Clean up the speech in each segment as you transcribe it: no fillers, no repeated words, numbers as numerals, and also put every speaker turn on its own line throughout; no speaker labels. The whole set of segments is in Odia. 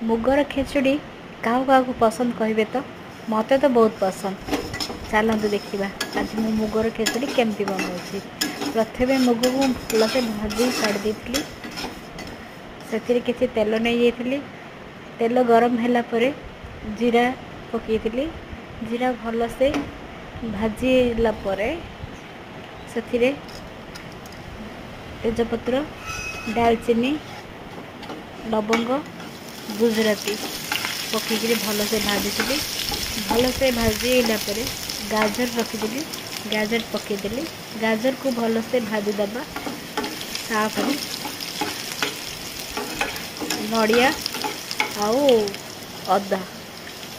ମୁଗର ଖେଚୁଡ଼ି କାହାକୁ କାହାକୁ ପସନ୍ଦ କହିବେ ତ? ମୋତେ ତ ବହୁତ ପସନ୍ଦ। ଚାଲନ୍ତୁ ଦେଖିବା ଆଜି ମୁଁ ମୁଗର ଖେଚୁଡ଼ି କେମିତି ବନାଉଛି। ପ୍ରଥମେ ମୁଗକୁ ମୁଁ ଭଲସେ ଭାଜି କାଢ଼ି ଦେଇଥିଲି। ସେଥିରେ କିଛି ତେଲ ନେଇଯାଇଥିଲି। ତେଲ ଗରମ ହେଲା ପରେ ଜିରା ପକାଇଥିଲି। ଜିରା ଭଲସେ ଭାଜିଲା ପରେ ସେଥିରେ ତେଜପତ୍ର, ଡାଲଚିନି, ଲବଙ୍ଗ, ଗୁଜୁରାତି ପକାଇକିରି ଭଲସେ ଭାଜିଥିଲି। ଭଲସେ ଭାଜି ହେଲା ପରେ ଗାଜର ରଖିଥିଲି, ଗାଜର ପକାଇଦେଲି। ଗାଜରକୁ ଭଲସେ ଭାଜିଦେବା। ତାପରେ ନଡ଼ିଆ ଆଉ ଅଦା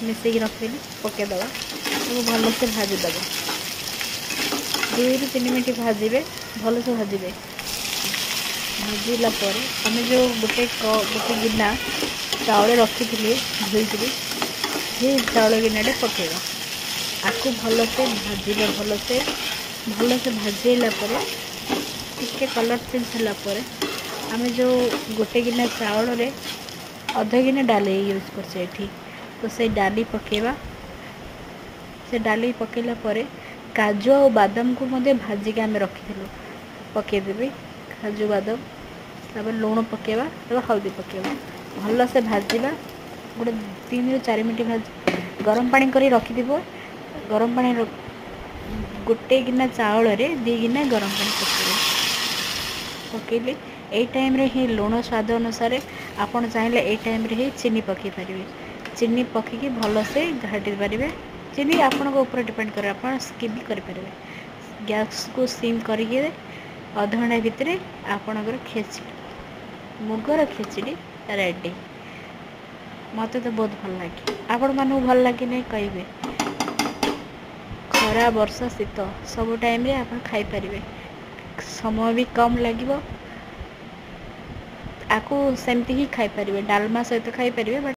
ମିଶେଇକି ରଖିଥିଲି, ପକାଇଦେବା। ତାକୁ ଭଲସେ ଭାଜିଦେବା। 2ରୁ 3 ମିନିଟ୍ ଭାଜିବେ, ଭଲସେ ଭାଜିବେ। ଭାଜିଲା ପରେ ଆମେ ଯେଉଁ ଗୋଟେ ଗିନା ଚାଉଳ ରଖିଥିଲି ଧୋଇକିରି, ସେଇ ଚାଉଳ ଗିନାଟେ ପକାଇବା। ଆକୁ ଭଲସେ ଭାଜିବେ। ଭଲସେ ଭଲସେ ଭାଜି ହେଲା ପରେ, ଟିକେ କଲର୍ ଚେଞ୍ଜ ହେଲା ପରେ, ଆମେ ଯେଉଁ ଗୋଟେ ଗିନା ଚାଉଳରେ ଅଧ ଗିନା ଡାଲି ୟୁଜ୍ କରୁଛେ ଏଠି, ତ ସେଇ ଡାଲି ପକାଇବା। ସେ ଡାଲି ପକାଇଲା ପରେ କାଜୁ ଆଉ ବାଦାମକୁ ମଧ୍ୟ ଭାଜିକି ଆମେ ରଖିଥିଲୁ, ପକାଇଦେବି କାଜୁ ବାଦାମ। ତାପରେ ଲୁଣ ପକାଇବା, ତାପରେ ହଳଦୀ ପକାଇବା, ଭଲସେ ଭାଜିବା। ଗୋଟେ 3ରୁ 4 ମିନିଟ୍ ଭାଜି ଗରମ ପାଣି କରି ରଖିଥିବ। ଗରମ ପାଣି, ଗୋଟେ ଗିନା ଚାଉଳରେ 2 ଗିନା ଗରମ ପାଣି ପକାଇବେ। ପକାଇଲି। ଏଇ ଟାଇମ୍ରେ ହିଁ ଲୁଣ ସ୍ୱାଦ ଅନୁସାରେ, ଆପଣ ଚାହିଁଲେ ଏଇ ଟାଇମ୍ରେ ହିଁ ଚିନି ପକାଇ ପାରିବେ। ଚିନି ପକାଇକି ଭଲସେ ଘାଣ୍ଟି ପାରିବେ। ଚିନି ଆପଣଙ୍କ ଉପରେ ଡିପେଣ୍ଡ କରେ, ଆପଣ ସ୍କିପ୍ ବି କରିପାରିବେ। ଗ୍ୟାସ୍କୁ ସିମ୍ କରିକି ଅଧଘଣ୍ଟା ଭିତରେ ଆପଣଙ୍କର ଖେଚୁଡ଼ି, ମୁଗର ଖେଚୁଡ଼ି ରେଡ଼ି। ମୋତେ ତ ବହୁତ ଭଲ ଲାଗେ। ଆପଣମାନଙ୍କୁ ଭଲ ଲାଗେ ନାହିଁ କହିବେ। ଖରା, ବର୍ଷା, ଶୀତ ସବୁ ଟାଇମ୍ରେ ଆପଣ ଖାଇପାରିବେ। ସମୟ ବି କମ୍ ଲାଗିବ। ଆକୁ ସେମିତି ହିଁ ଖାଇପାରିବେ, ଡାଲମା ସହିତ ଖାଇପାରିବେ, ବଟ୍